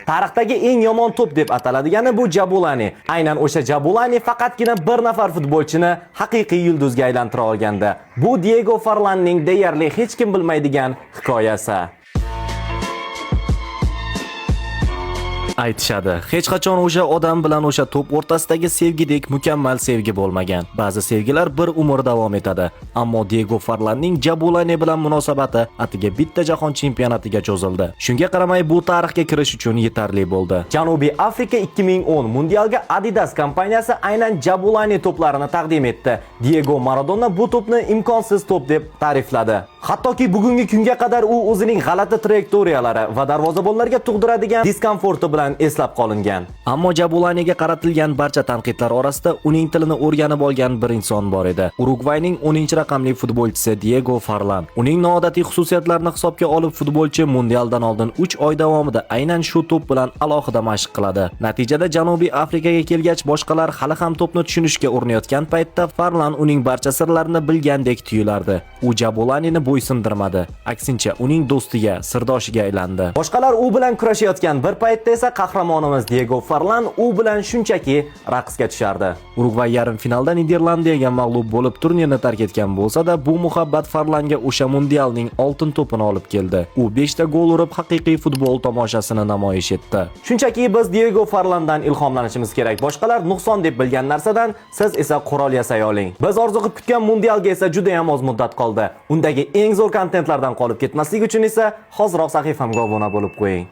Tarixdagi eng yomon to'p deb ataladigani bu Jabulani. Aynan o'sha Jabulani faqatgina bir nafar futbolchini haqiqiy yulduzga aylantira olgandi. Bu Diego Forlanning deyarli hech kim bilmaydigan hikoyasi. Aytishadi, hech qachon o'sha odam bilan o'sha to'p o'rtasidagi sevgidek mukammal sevgi bo'lmagan. Ba'zi sevgilar bir umr davom etadi. Ammo Diego Forlanning Jabulani bilan munosabati atiga bitta jahon chempionatiga cho'zildi. Shunga qaramay bu tarixga kirish uchun yetarli bo'ldi. Janubiy Afrika 2010 mundialga Adidas kompaniyasi aynan Jabulani to'plarini taqdim etdi. Diego Maradona bu to'pni imkonsiz to'p deb ta'rifladi. Hattoki bugungi kunga qadar u o'zining g'alati trayektoriyalari va darvozabonlarga tug'diradigan diskomforti bilan eslab qolingan. Ammo Jabulaniga qaratilgan barcha tanqidlar orasida uning tilini o'rganib olgan bir inson bor edi. Urugvayning 10-raqamli futbolchisi Diego Forlan. Uning noodatiy xususiyatlarini hisobga olib futbolchi mundialdan oldin 3 oy davomida aynan shu to'p bilan alohida mashq qiladi. Natijada Janubiy Afrikaga kelgach boshqalar hali ham to'pni tushunishga urinayotgan paytda Forlan uning barcha sirlarini bilgandek tuyulardi. U Jabulanini bo'ysundirmadi. Aksincha, uning do'stiga, sirdoshiga aylandi. Boshqalar u bilan kurashayotgan bir paytda esa qahramonimiz Diego Forlan u bilan shunchaki raqsga tushardi. Urugvay yarim finalda Niderlandiyaga mag'lub bo'lib turnirni tark etgan bo'lsa-da, bu muhabbat Forlanga o'sha mundialning oltin to'pini olib keldi. U 5 ta gol urib haqiqiy futbol tomoshasini namoyish etdi. Shunchaki biz Diego Forlandan ilhomlanishimiz kerak. Boshqalar nuqson deb bilgan narsadan siz esa qurol yasay oling. Biz orzu qilib kutgan mundialga esa juda ham oz muddat qoldi. Undagi eng zo'r kontentlardan qolib ketmaslik uchun esa hoziroq sahifamga obuna bo'lib qo'ying.